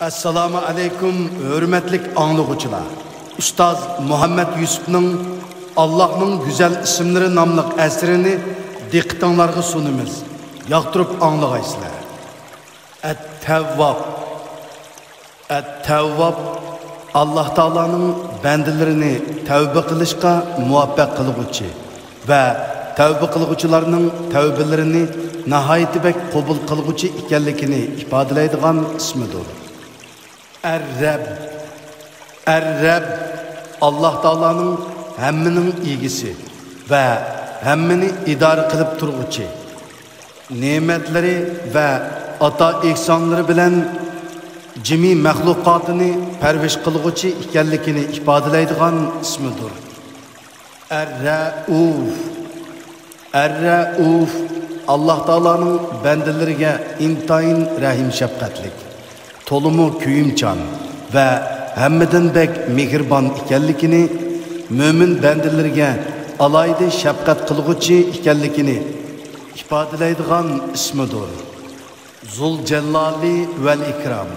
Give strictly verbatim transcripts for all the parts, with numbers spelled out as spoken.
ئەسسالامۇ ئەلەيكۇم، ھۆرمەتلىك ئاڭلىغۇچىلار! ئۇستاز مۇھەممەد يۈسۈپنىڭ «ئاللاھنىڭ گۈزەل ئىسىملىرى» ناملىق ئەسىرىنى دىققىتىڭلارغا سۇنىمىز. ياقتۇرۇپ ئاڭلىغايسىلەر. ئەت-تەۋۋاب. ئەت-تەۋۋاب، ئاللاھ تائالانىڭ بەندىلىرىنى تەۋبە قىلىشقا مۇۋەپپەق قىلغۇچى ۋە تەۋبە قىلغۇچىلارنىڭ تەۋبىلىرىنى ناھايىتى بەك قوبۇل قىلغۇچى ئىكەنلىكىنى ئىپادىلەيدىغان ئىسمىدۇر. ئەر-رەب. ئەر-رەب، ئاللاھ تائالانىڭ ھەممىنىڭ ئىگىسى ۋە ھەممىنى ئىدارە قىلىپ تۇرغۇچى، نېمەتلىرى ۋە ئاتا ئېھسانلىرى بىلەن جىمى مەخلۇقاتىنى پەرۋىش قىلغۇچى ئىكەنلىكىنى ئىپادىلەيدىغان ئىسمىدۇر. ئەر-رەئۇف. ئەر-رەئۇف، ئاللاھ تائالانىڭ بەندىلىرىگە ئىنتايىن رەھىم شەپقەتلىك، تولىمۇ كۆيۈمچان ۋە ھەممىدىن بەك مېھرىبان ئىكەنلىكىنى، مۆمىن بەندىلىرىگە ئالاھىدە شەپقەت قىلغۇچى ئىكەنلىكىنى ئىپادىلەيدىغان ئىسمىدۇر. زۇلجەللالى ۋەل ئىكرام.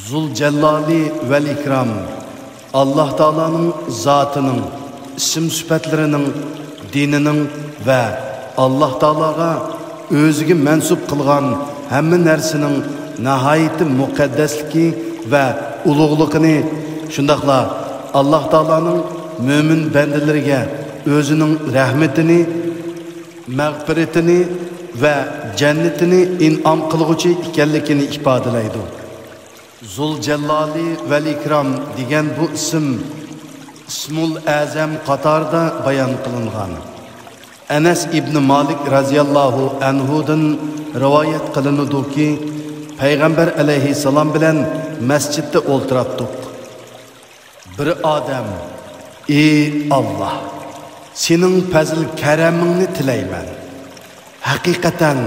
زۇلجەللالى ۋەل ئىكرام، ئاللاھ تائالانىڭ زاتىنىڭ، ئىسىم سۈپەتلىرىنىڭ، دىنىنىڭ ۋە ئاللاھ تائالاغا ئۆزىگە مەنسۇپ قىلغان ھەممە نەرسىنىڭ ناھايىتى مۇقەددەسلىكى ۋە ئۇلۇغلۇقىنى، شۇنداقلا ئاللاھ تائالانىڭ مۆمىن بەندىلىرىگە ئۆزىنىڭ رەھمىتىنى، مەغپىرىتىنى ۋە جەننىتىنى ئىنئام قىلغۇچى ئىكەنلىكىنى ئىپادىلەيدۇ. زۇلجەللالى ۋەل ئىكرام دېگەن بۇ ئىسىم ئىسمۇل ئەزەم قاتارىدا بايان قىلىنغان. ئەنەس ئىبنى مالىك رەزىياللاھۇ ئەنھۇدىن رىۋايەت قىلىنىدۇكى، پەيغەمبەر ئەلەيھىسسالام بىلەن مەسچىتتە ئولتۇراتتۇق. بىر ئادەم: «ئى ئاللاھ، سېنىڭ پەزىل-كەرەمىڭنى تىلەيمەن. ھەقىقەتەن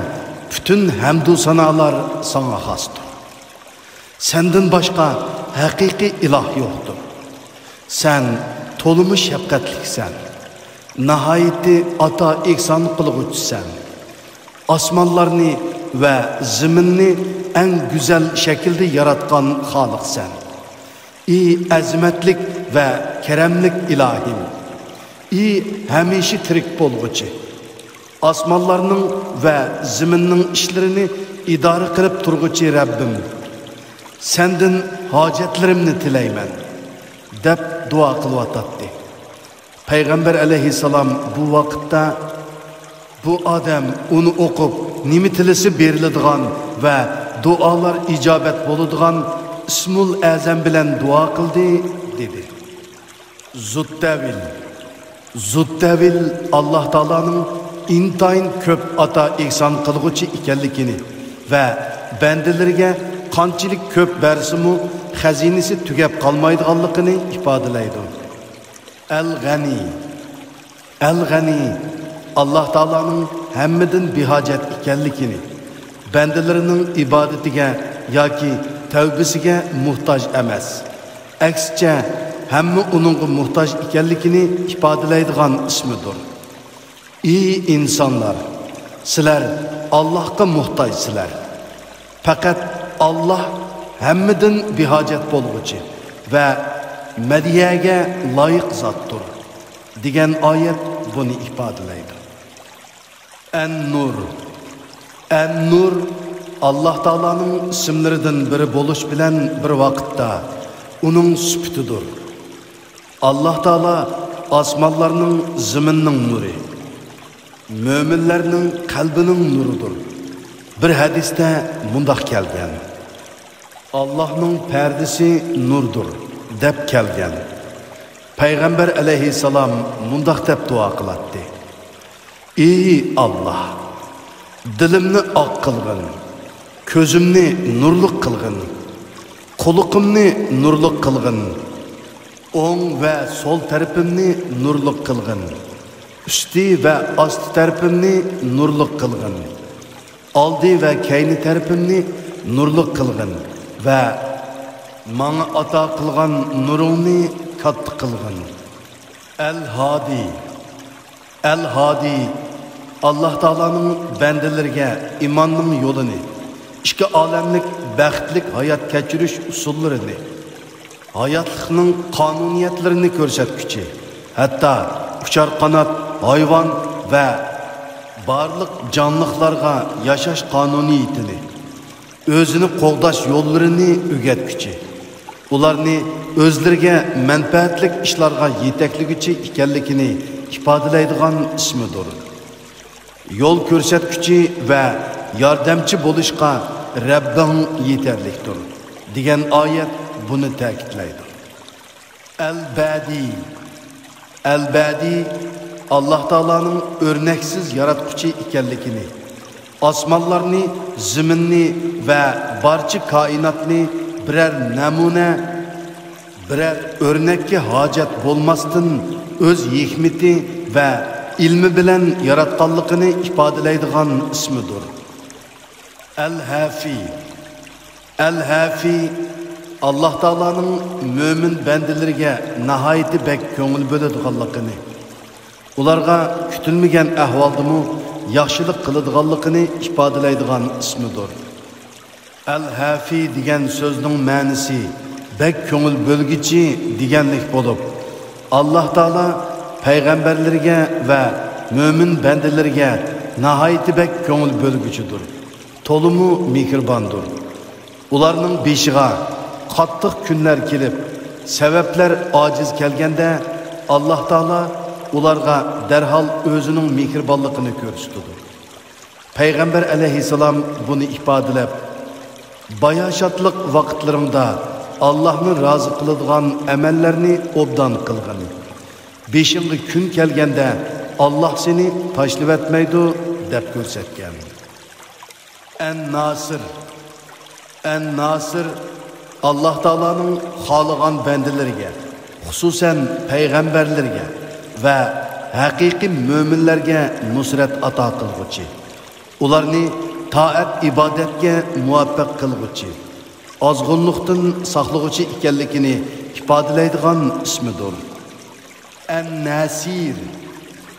پۈتۈن ھەمدۇ سانالار ساڭا خاستۇر. سەندىن باشقا ھەقىقىي ئىلاھ يوقتۇر. سەن تولىمۇ شەپقەتلىكسەن، ناھايىتى ئاتا ئېھسان قىلغۇچىسەن. ئاسمانلارنى ۋە زېمىننى ئەڭ گۈزەل شەكىلدە ياراتقان خالىقسەن. ئى ئەزىمەتلىك ۋە كەرەملىك ئىلاھىم! ئى ھەمىشە تىرىك بولغۇچى! ئاسمانلارنىڭ ۋە زېمىننىڭ ئىشلىرىنى ئىدارە قىلىپ تۇرغۇچى رەببىم! سەندىن ھاجەتلىرىمنى تىلەيمەن» دەپ دۇئا قىلىۋاتاتتى. پەيغەمبەر ئەلەيھىسسالام بۇ ۋاقىتتا: «بۇ ئادەم ئۇنى ئوقۇپ، نېمە تىلىسە بېرىلىدىغان ۋە دۇئالار ئىجابەت بولىدىغان ئىسمۇل ئەزەم بىلەن دۇئا قىلدى» دېدى. زۇتتەۋىل. زۇتتەۋىل ئاللاھ تائالانىڭ ئىنتايىن كۆپ ئاتا ئېھسان قىلغۇچى ئىكەنلىكىنى ۋە بەندىلىرىگە قانچىلىك كۆپ بەرسىمۇ، خەزىنىسى تۈگەپ قالمايدىغانلىقىنى ئىپادىلەيدۇ. ئەل غەنى. ئەل غەنى ئاللاھ تائالانىڭ ھەممىدىن بىھاجەت ئىكەنلىكىنى، بەندىلىرىنىڭ ئىبادىتىگە ياكى تەۋبىسىگە موھتاج ئەمەس، ئەكسىچە، ھەممە ئۇنىڭغا موھتاج ئىكەنلىكىنى ئىپادىلەيدىغان ئىسمىدۇر. ئى ئىنسانلار! سىلەر ئاللاھقا موھتاجسىلەر. پەقەت ئاللاھ ھەممىدىن بىھاجەت بولغۇچى ۋە مەدھىيەگە لايىق زاتتۇر، دېگەن ئايەت بۇنى ئىپادىلەيدۇ. ئەن-نۇر. ئەن-نۇر ئاللاھ تائالانىڭ ئىسىملىرىدىن بىرى بولۇش بىلەن بىر ۋاقىتتا ئۇنىڭ سۈپىتىدۇر. ئاللاھ تائالا ئاسمانلارنىڭ، زېمىننىڭ نۇرى، مۆمىنلەرنىڭ قەلبىنىڭ نۇرىدۇر. بىر ھەدىستە مۇنداق كەلگەن: «ئاللاھنىڭ پەردىسى نۇردۇر» دەپ كەلگەن. پەيغەمبەر ئەلەيھىسسالام مۇنداق دەپ دۇئا قىلاتتى: «ئى ئاللاھ، دىلىمنى ئاق قىلغىن، كۆزۈمنى نۇرلۇق قىلغىن، قۇلىقىمنى نۇرلۇق قىلغىن، ئوڭ ۋە سول تەرىپىمنى نۇرلۇق قىلغىن، ئۈستى ۋە ئاستى تەرىپىمنى نۇرلۇق قىلغىن، ئالدى ۋە كەينى تەرىپىمنى نۇرلۇق قىلغىن ۋە ماڭا ئاتا قىلغان نۇرۇڭنى كاتتا قىلغىن. ئەل-ھادى. ئەل-ھادى ئاللاھ تائالانىڭ بەندىلىرىگە ئىماننىڭ يولىنى، ئىككى ئالەملىك بەختلىك ھايات كەچۈرۈش ئۇسۇللىرىنى، ھاياتلىقنىڭ قانۇنىيەتلىرىنى كۆرسەتكۈچى، ھەتتا ئۇچار قانات ھايۋان ۋە بارلىق جانلىقلارغا ياشاش قانۇنىيىتىنى، ئۆزىنى قوغداش يوللىرىنى ئۆگەتكۈچى، ئۇلارنى ئۆزلىرىگە مەنپەئەتلىك ئىشلارغا يېتەكلىگۈچى ئىكەنلىكىنى ئىپادىلەيدىغان ئىسمىدۇر. يول كۆرسەتكۈچى ۋە ياردەمچى بولۇشقا رەببىڭ يېتەرلىكتۇر، دېگەن ئايەت بۇنى تەكىتلەيدۇ. ئەل-بەدىي. ئەل-بەدىي ئاللاھ تائالانىڭ ئۆرنەكسىز ياراتقۇچى ئىكەنلىكىنى، ئاسمانلارنى، زېمىننى ۋە بارچە كائىناتنى بىرەر نەمۇنە، بىرەر ئۆرنەككە ھاجەت بولماستىن ئۆز ھېكمىتى ۋە ئىلمى بىلەن ياراتقانلىقىنى ئىپادىلەيدىغان ئىسمىدۇر. ئەل-ھەفى. ئەل-ھەفى ئاللاھ تائالانىڭ مۆمىن بەندىلىرىگە ناھايىتى بەك كۆڭۈل بۆلىدىغانلىقىنى، ئۇلارغا كۈتۈلمىگەن ئەھۋالدىمۇ ياخشىلىق قىلىدىغانلىقىنى ئىپادىلەيدىغان ئىسمىدۇر. ئەل-ھەفى دېگەن سۆزنىڭ مەنىسى بەك كۆڭۈل بۆلگۈچى دېگەنلىك بولۇپ، ئاللاھ تائالا پەيغەمبەرلىرىگە ۋە مۆمىن بەندىلىرىگە ناھايىتى بەك كۆڭۈل بۆلگۈچىدۇر، تولىمۇ مېھرىباندۇر. ئۇلارنىڭ بېشىغا قاتتىق كۈنلەر كېلىپ، سەۋەبلەر ئاجىز كەلگەندە، ئاللاھ تائالا ئۇلارغا دەرھال ئۆزىنىڭ مېھرىبانلىقىنى كۆرسىتىدۇ. پەيغەمبەر ئەلەيھىسسالام بۇنى ئىپادىلەپ، باياشاتلىق ۋاقىتلىرىڭدا ئاللاھنى رازى قىلىدىغان ئەمەللەرنى ئوبدان قىلغىن. بېشىڭغا كۈن كەلگەندە ئاللاھ سېنى تاشلىۋەتمەيدۇ، دەپ كۆرسەتكەن. ئەن-ناسىر. ئەن-ناسىر ئاللاھ تائالانىڭ خالىغان بەندىلىرىگە، خۇسۇسەن پەيغەمبەرلىرىگە ۋە ھەقىقىي مۆمىنلەرگە نۇسرەت ئاتا قىلغۇچى، ئۇلارنى تائەت-ئىبادەتكە مۇۋەپپەق قىلغۇچى، ئازغۇنلۇقتىن ساقلىغۇچى ئىكەنلىكىنى ئىپادىلەيدىغان ئىسمىدۇر. ئەن-نەسىر.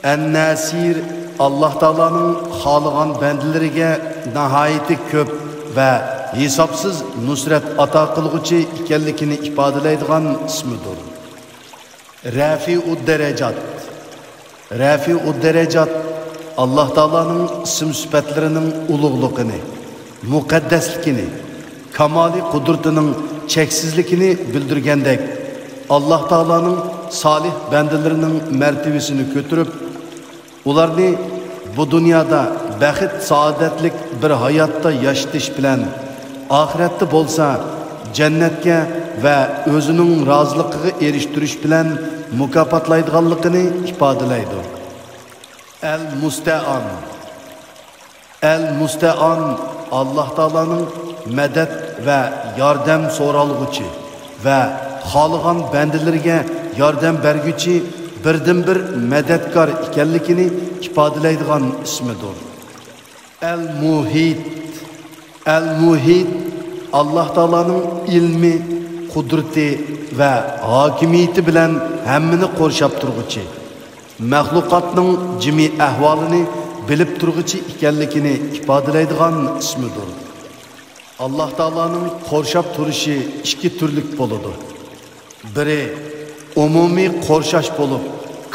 ئەن-نەسىر ئاللاھ تائالانىڭ خالىغان بەندىلىرىگە ناھايىتى كۆپ ۋە ھېسابسىز نۇسرەت ئاتا قىلغۇچى ئىكەنلىكىنى ئىپادىلەيدىغان ئىسمىدۇر. رەفىئۇددەرەجات. رەفىئۇددەرەجات ئاللاھ تائالانىڭ ئىسىم-سۈپەتلىرىنىڭ ئۇلۇغلۇقىنى، مۇقەددەسلىكىنى، كامالىي قۇدرىتىنىڭ چەكسىزلىكىنى بىلدۈرگەندەك، ئاللاھ تائالانىڭ سالىھ بەندىلىرىنىڭ مەرتىۋىسىنى كۆتۈرۈپ، ئۇلارنى بۇ دۇنيادا بەخت-سائادەتلىك بىر ھاياتتا ياشىتىش بىلەن، ئاخىرەتتە بولسا جەننەتكە ۋە ئۆزىنىڭ رازىلىقىغا ئېرىشتۈرۈش بىلەن مۇكاپاتلايدىغانلىقىنى ئىپادىلەيدۇ. ئەل-مۇستەئان. ئەل-مۇستەئان ئاللاھ تائالانىڭ مەدەت ۋە ياردەم سورالغۇچى ۋە خالىغان بەندىلىرىگە ياردەم بەرگۈچى بىردىنبىر مەدەتكار ئىكەنلىكىنى ئىپادىلەيدىغان ئىسمىدۇر. ئەل-مۇھىت. ئەل-مۇھىت ئاللاھ تائالانىڭ ئىلمى، قۇدرىتى ۋە ھاكىمىيىتى بىلەن ھەممىنى قورشاپ تۇرغۇچى، مەخلۇقاتنىڭ جىمى ئەھۋالىنى بىلىپ تۇرغۇچى ئىكەنلىكىنى ئىپادىلەيدىغان ئىسمىدۇر. ئاللاھ تائالانىڭ قورشاپ تۇرۇشى ئىككى تۈرلۈك بولىدۇ. بىرى ئومۇمىي قورشاش بولۇپ،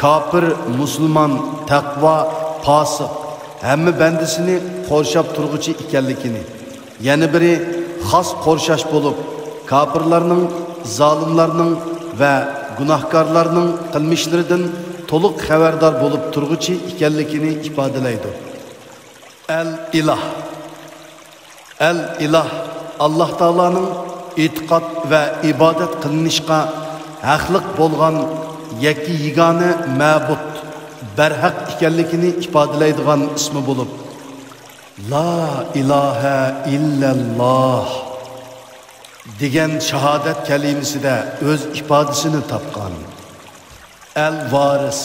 كاپىر، مۇسۇلمان، تەقۋا، پاسىق، ھەممە بەندىسىنى قورشاپ تۇرغۇچى ئىكەنلىكىنى، يەنە بىرى خاس قورشاش بولۇپ، كاپىرلارنىڭ، زالىملارنىڭ ۋە گۇناھكارلارنىڭ قىلمىشلىرىدىن تولۇق خەۋەردار بولۇپ تۇرغۇچى ئىكەنلىكىنى ئىپادىلەيدۇ. ئەل-ئىلاھ. ئەل-ئىلاھ ئاللاھ تائالانىڭ ئېتىقاد ۋە ئىبادەت قىلىنىشقا ھەقلىق بولغان يەككە يېگانە مەبۇد، بەرھەق ئىكەنلىكىنى ئىپادىلەيدىغان ئىسمى بولۇپ، لا ئىلاھە ئىللەللاھ دېگەن شاھادەت كەلىمىسىدە ئۆز ئىپادىسىنى تاپقان. ئەل-ۋارىس.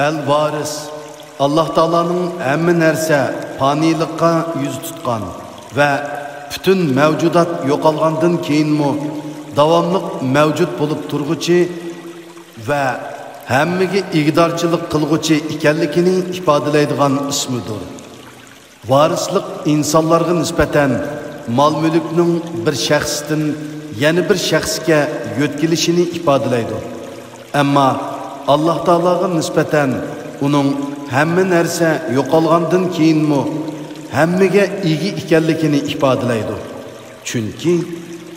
ئەل-ۋارىس ئاللاھ تائالانىڭ ھەممە نەرسە پانىيلىققا يۈز تۇتقان ۋە پۈتۈن مەۋجۇدات يوقالغاندىن كېيىنمۇ داۋاملىق مەۋجۇت بولۇپ تۇرغۇچى ۋە ھەممىگە ئىگىدارچىلىق قىلغۇچى ئىكەنلىكىنى ئىپادىلەيدىغان ئىسمىدۇر. ۋارىسلىق ئىنسانلارغا نىسبەتەن مال-مۈلۈكنىڭ بىر شەخستىن يەنە بىر شەخسكە يۆتكىلىشىنى ئىپادىلەيدۇ. ئەمما ئاللاھ تائالاغا نىسبەتەن ئۇنىڭ ھەممە نەرسە يوقالغاندىن كېيىنمۇ ھەممىگە ئىگە ئىكەنلىكىنى ئىپادىلەيدۇ. چۈنكى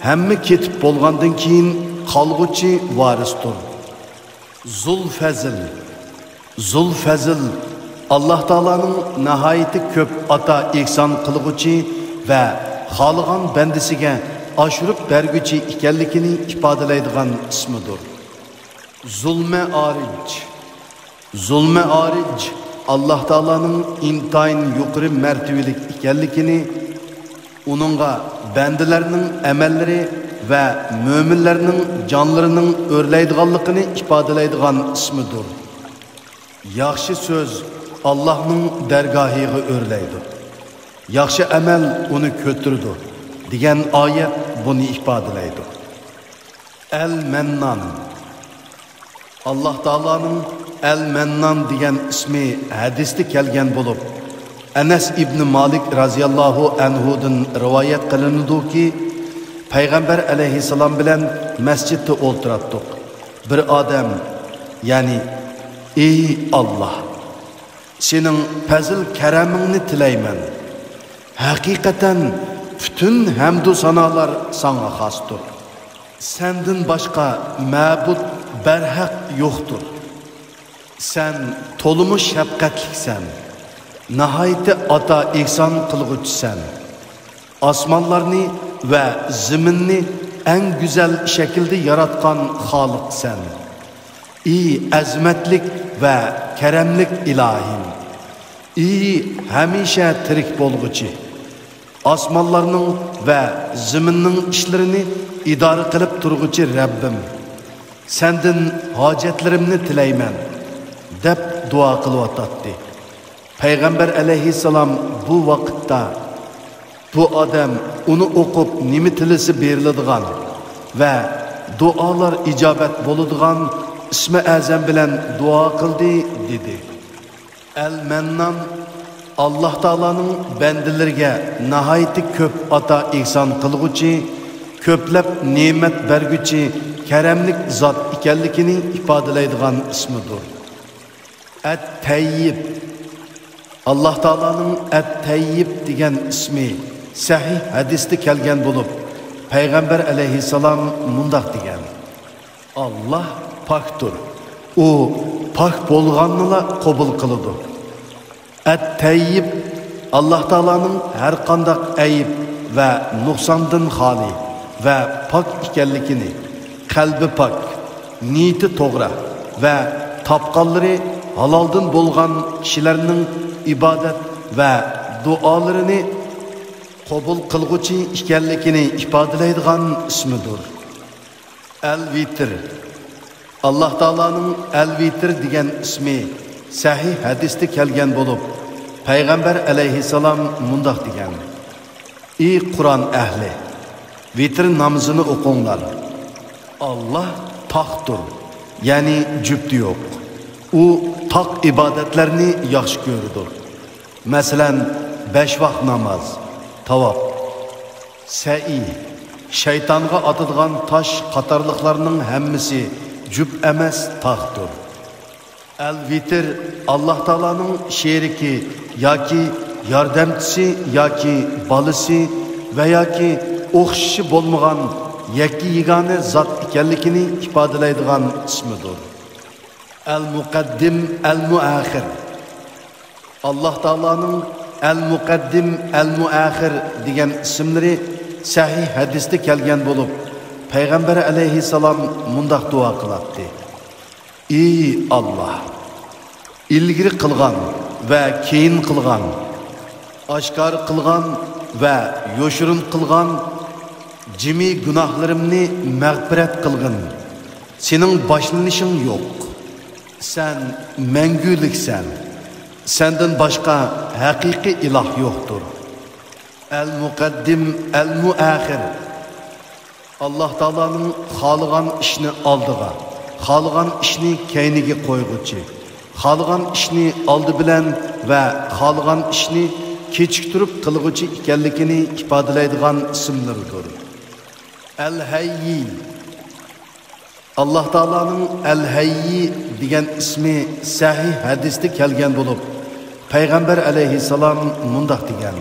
ھەممە كېتىپ بولغاندىن كېيىن قالغۇچى ۋارىستۇر. زۇل فەزىل. زۇل فەزىل ئاللاھ تائالانىڭ ناھايىتى كۆپ ئاتا ئېھسان قىلغۇچى ۋە خالىغان بەندىسىگە ئاشۇرۇپ بەرگۈچى ئىكەنلىكىنى ئىپادىلەيدىغان ئىسمىدۇر. زۇل مەئارىج. زۇل مەئارىج ئاللاھ تائالانىڭ ئىنتايىن يۇقىرى مەرتىۋىلىك ئىكەنلىكىنى، ئۇنىڭغا بەندىلەرنىڭ ئەمەللىرى ۋە مۆمىنلەرنىڭ جانلىرىنىڭ ئۆرلەيدىغانلىقىنى ئىپادىلەيدىغان ئىسمىدۇر. ياخشى سۆز ئاللاھنىڭ دەرگاھىغا ئۆرلەيدۇ. ياخشى ئەمەل ئۇنى كۆتۈرىدۇ، دېگەن ئايەت بۇنى ئىپادىلەيدۇ. ئەل مەننان. ئاللاھ تائالانىڭ ئەل مەننان دېگەن ئىسمى ھەدىستە كەلگەن بولۇپ، ئەنەس ئىبنى مالىك رازىياللاھۇ ئەنھۇدىن رىۋايەت قىلىنىدۇكى، پەيغەمبەر ئەلەيھىسسالام بىلەن مەسچىتتە ئولتۇراتتۇق. بىر ئادەم، يەنى، ئى ئاللاھ، سېنىڭ پەزىل-كەرەمىڭنى تىلەيمەن. ھەقىقەتەن پۈتۈن ھەمدۇ سانالار ساڭا خاستۇر. سەندىن باشقا مەبۇد بەرھەق يوقتۇر. سەن تولىمۇ شەپقەتلىكسەن، ناھايىتى ئاتا ئېھسان قىلغۇچىسەن. ئاسمانلارنى ۋە زېمىننى ئەڭ گۈزەل شەكىلدە ياراتقان خالىقسەن. ئى ئەزىمەتلىك ۋە كەرەملىك ئىلاھىم! ئى ھەمىشە تىرىك بولغۇچى! ئاسمانلارنىڭ ۋە زېمىننىڭ ئىشلىرىنى ئىدارە قىلىپ تۇرغۇچى رەببىم! سەندىن ھاجەتلىرىمنى تىلەيمەن، دەپ دۇئا قىلىۋاتاتتى. پەيغەمبەر ئەلەيھىسسالام بۇ ۋاقىتتا، بۇ ئادەم ئۇنى ئوقۇپ نېمە تىلىسە بېرىلىدىغان ۋە دۇئالار ئىجابەت بولىدىغان ئىسمى ئەزەم بىلەن دۇئا قىلدى، دېدى. ئەل مەننان، ئاللاھ تائالانىڭ بەندىلىرىگە ناھايىتى كۆپ ئاتا ئېھسان قىلغۇچى، كۆپلەپ نېمەت بەرگۈچى، كەرەملىك زات ئىكەنلىكىنى ئىپادىلەيدىغان ئىسمىدۇر. ئەت-تەييىب. ئاللاھ تائالانىڭ ئەت-تەييىب دېگەن ئىسمى سەھىھ ھەدىستە كەلگەن بولۇپ، پەيغەمبەر ئەلەيھىسسالام مۇنداق دېگەن: ئاللاھ پاكتۇر، ئۇ پاك بولغاننىلا قوبۇل قىلىدۇ. ئەت-تەييىب ئاللاھ تائالانىڭ ھەرقانداق ئەيىب ۋە نۇقساندىن خالىي ۋە پاك ئىكەنلىكىنى، قەلبى پاك، نىيىتى توغرا ۋە تاپقانلىرى ھالالدىن بولغان كىشىلەرنىڭ ئىبادەت ۋە دۇئالىرىنى قوبۇل قىلغۇچى ئىكەنلىكىنى ئىپادىلەيدىغان ئىسمىدۇر. ئەل-ۋىتىر. ئاللاھ تائالانىڭ ئەل-ۋىتىر دېگەن ئىسمى سەھىھ ھەدىستە كەلگەن بولۇپ، پەيغەمبەر ئەلەيھىسسالام مۇنداق دېگەن: ئى قۇرئان ئەھلى، ۋىتىر نامىزىنى ئوقۇڭلار. ئاللاھ تاقتۇر، يەنى جۈپتى يوق. ئۇ تاق ئىبادەتلەرنى ياخشى كۆرىدۇ. مەسىلەن، بەش ۋاق ناماز، تاۋاپ، سەئى، شەيتانغا ئاتىدىغان تاش قاتارلىقلارنىڭ ھەممىسى جۈپ ئەمەس، تاقتۇر. ئەل-ۋىتىر ئاللاھ تائالانىڭ شېرىكى ياكى ياردەمچىسى ياكى بالىسى ۋە ياكى ئوخشىشى بولمىغان يەككە-يېگانە زات ئىكەنلىكىنى ئىپادىلەيدىغان ئىسمىدۇر. ئەل-مۇقەددىم، ئەل-مۇئەخىر. ئاللاھ تائالانىڭ ئەل-مۇقەددىم، ئەل-مۇئەخىر دېگەن ئىسىملىرى سەھىھ ھەدىستە كەلگەن بولۇپ، پەيغەمبەر ئەلەيھىسسالام مۇنداق دۇئا قىلاتتى: ئى ئاللاھ، ئىلگىرى قىلغان ۋە كېيىن قىلغان، ئاشكارا قىلغان ۋە يوشۇرۇن قىلغان جىمى گۇناھلىرىمنى مەغپىرەت قىلغىن. سېنىڭ باشلىنىشىڭ يوق. سەن مەڭگۈلۈكسەن. سەندىن باشقا ھەقىقىي ئىلاھ يوقتۇر. ئەل-مۇقەددىم، ئەل-مۇئەخىر. ئاللاھ تائالانىڭ خالىغان ئىشنى ئالدىغا، خالىغان ئىشنى كەينىگە قويغۇچى، خالىغان ئىشنى ئالدى بىلەن ۋە خالىغان ئىشنى كېچىكتۈرۈپ قىلغۇچى ئىكەنلىكىنى ئىپادىلەيدىغان ئىسىملىرىدۇر. ئەل ھەييى. ئاللاھ تائالانىڭ ئەل ھەييى دېگەن ئىسمى سەھىھ ھەدىستە كەلگەن بولۇپ، پەيغەمبەر ئەلەيھىسسالام مۇنداق دېگەن: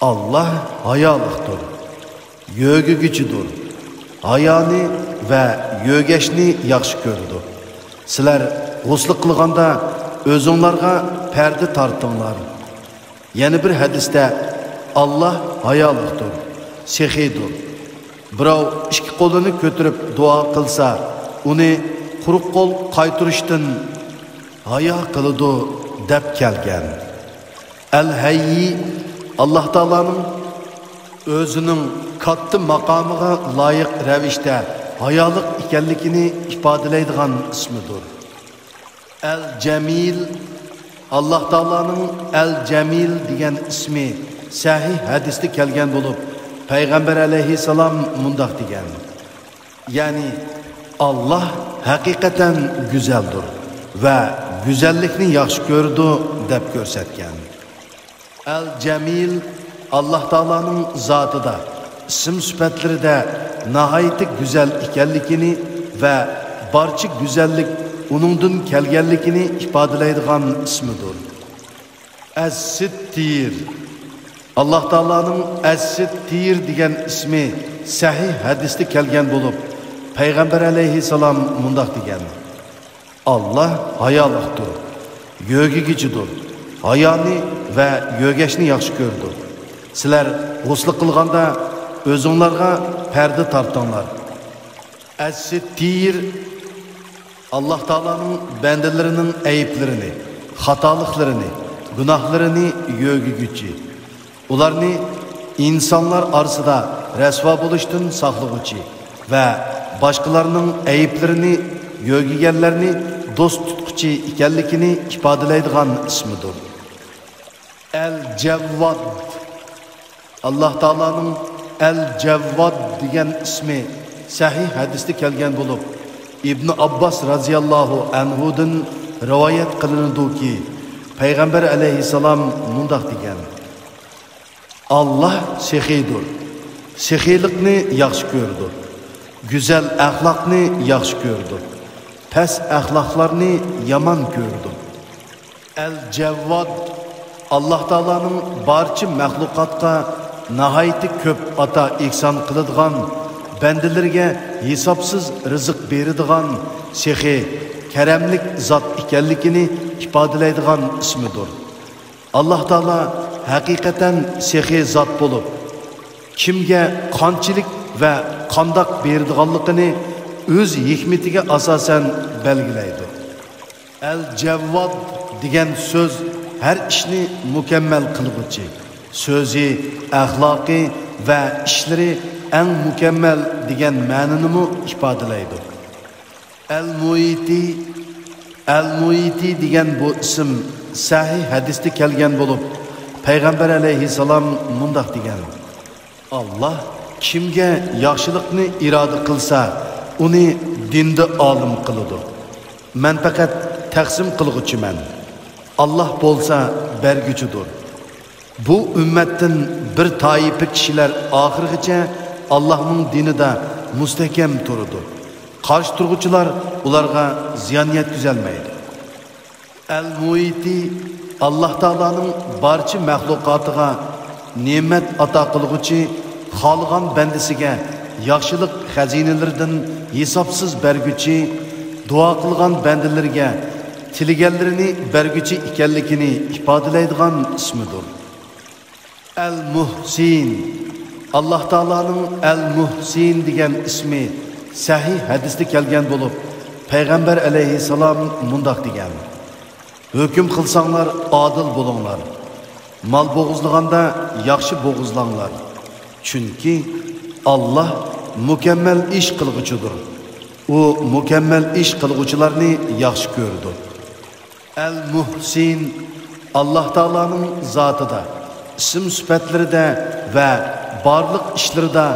ئاللاھ ھايالىقتۇر، يۆگىگۈچىدۇر. ھايانى ۋە يۆگەشنى ياخشى كۆرىدۇ. سىلەر غۇسلى قىلغاندا ئۆزۈڭلارغا پەردە تارتىڭلار. يەنە بىر ھەدىستە: ئاللاھ ھايالىقتۇر، سېخىيدۇر. بىراۋ ئىككى قولىنى كۆتۈرۈپ دۇئا قىلسا، ئۇنى قۇرۇق قول قايتۇرۇشتىن ھايا قىلىدۇ، دەپ كەلگەن. ئەل ھەييى ئاللاھ تائالانىڭ ئۆزىنىڭ كاتتا ماقامىغا لايىق رەۋىشتە ھايالىق ئىكەنلىكىنى ئىپادىلەيدىغان ئىسمىدۇر. ئەل جەمىل. ئاللاھ تائالانىڭ ئەل جەمىل دېگەن ئىسمى سەھىھ ھەدىستە كەلگەن بولۇپ، پەيغەمبەر ئەلەيھىسسالام مۇنداق دېگەن: يەنى، ئاللاھ ھەقىقەتەن گۈزەلدۇر ۋە گۈزەللىكنى ياخشى كۆرىدۇ، دەپ كۆرسەتكەن. ئەل جەمىل ئاللاھ تائالانىڭ زاتىدا، ئىسىم سۈپەتلىرىدە ناھايىتى گۈزەل ئىكەنلىكىنى ۋە بارچە گۈزەللىك ئۇنىڭدىن كەلگەنلىكىنى ئىپادىلەيدىغان ئىسمىدۇر. ئەس-سىتتىر. ئاللاھ تائالانىڭ ئەس-سىتتىر دېگەن ئىسمى سەھىھ ھەدىستە كەلگەن بولۇپ، پەيغەمبەر ئەلەيھىسسالام مۇنداق دېگەن: ئاللاھ ھايالىقتۇر، يۆگىگۈچىدۇر. ھايانى ۋە يۆگەشنى ياخشى كۆرىدۇ. سىلەر غۇسلى قىلغاندا ئۆزۈڭلارغا پەردە تارتىڭلار. ئەس-سىتتىر، ئاللاھ تائالانىڭ بەندىلىرىنىڭ ئەيىبلىرىنى، خاتالىقلىرىنى، گۇناھلىرىنى يۆگىگۈچى، ئۇلارنى ئىنسانلار ئارىسىدا رەسۋا بولۇشتىن ساقلىغۇچى ۋە باشقىلارنىڭ ئەيىبلىرىنى يۆگىگەنلەرنى دوست تۇتقۇچى ئىكەنلىكىنى ئىپادىلەيدىغان ئىسمىدۇر. ئەل جەۋۋاد. ئاللاھ تائالانىڭ ئەل جەۋۋاد دېگەن ئىسمى سەھىھ ھەدىستە كەلگەن بولۇپ، ئىبنى ئابباس رازىياللاھۇ ئەنھۇدىن رىۋايەت قىلىنىدۇكى، پەيغەمبەر ئەلەيھىسسالام مۇنداق دېگەن: ئاللاھ سېخىيدۇر، سېخىيلىقنى ياخشى كۆرىدۇ، گۈزەل ئەخلاقنى ياخشى كۆرىدۇ، پەس ئەخلاقلارنى يامان كۆرىدۇ. ئەل جەۋۋاد، ئاللاھ تائالانىڭ بارچە مەخلۇقاتقا ناھايىتى كۆپ ئاتا ئېھسان قىلىدىغان، بەندىلىرىگە ھېسابسىز رىزىق بېرىدىغان سېخىي، كەرەملىك زات ئىكەنلىكىنى ئىپادىلەيدىغان ئىسمىدۇر. ئاللاھ تائالا ھەقىقەتەن سېخىي زات بولۇپ، كىمگە قانچىلىك ۋە قانداق بېرىدىغانلىقىنى ئۆز ھېكمىتىگە ئاساسەن بەلگىلەيدۇ. ئەل جەۋۋاد دېگەن سۆز ھەر ئىشنى مۇكەممەل قىلغۇچى، سۆزى، ئەخلاقى ۋە ئىشلىرى ئەڭ مۇكەممەل دېگەن مەنىنىمۇ ئىپادىلەيدۇ. ئەل مۇئىتى، ئەل مۇئىتى دېگەن بۇ ئىسىم سەھىھ ھەدىستە كەلگەن بولۇپ، پەيغەمبەر ئەلەيھىسسالام مۇنداق دېگەن: ئاللاھ كىمگە ياخشىلىقنى ئىرادە قىلسا، ئۇنى دىندا ئالىم قىلىدۇ. مەن پەقەت تەقسىم قىلغۇچىمەن. ئاللاھ بولسا بەرگۈچىدۇر. بۇ ئۈممەتتىن بىر تائىپە كىشىلەر ئاخىرغىچە ئاللاھنىڭ دىنىدا مۇستەھكەم تۇرىدۇ. قارشى تۇرغۇچىلار ئۇلارغا زىيان يەتكۈزەلمەيدۇ. ئەل مۇئىتى، ئاللاھ تائالانىڭ بارچە مەخلۇقاتىغا نېمەت ئاتا قىلغۇچى، خالىغان بەندىسىگە ياخشىلىق خەزىنىلىرىدىن ھېسابسىز بەرگۈچى، دۇئا قىلغان بەندىلىرىگە تىلىگەنلىرىنى بەرگۈچى ئىكەنلىكىنى ئىپادىلەيدىغان ئىسمىدۇر. ئەل مۇھسىن. ئاللاھ تائالانىڭ ئەل مۇھسىن دېگەن ئىسمى سەھىھ ھەدىستە كەلگەن بولۇپ، پەيغەمبەر ئەلەيھىسسالام مۇنداق دېگەن: ھۆكۈم قىلساڭلار، ئادىل بولۇڭلار. مال بوغۇزلىغاندا ياخشى بوغۇزلاڭلار. چۈنكى ئاللاھ مۇكەممەل ئىش قىلغۇچىدۇر. ئۇ مۇكەممەل ئىش قىلغۇچىلارنى ياخشى كۆرىدۇ. ئەل مۇھسىن، ئاللاھ تائالانىڭ زاتىدا، ئىسىم سۈپەتلىرىدە ۋە بارلىق ئىشلىرىدا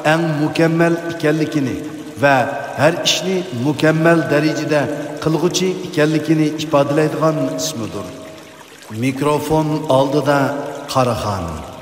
ئەڭ مۇكەممەل ئىكەنلىكىنى ۋە ھەر ئىشنى مۇكەممەل دەرىجىدە قىلغۇچى ئىكەنلىكىنى ئىپادىلەيدىغان ئىسمىدۇر. مىكروفون ئالدىدا قاراخان.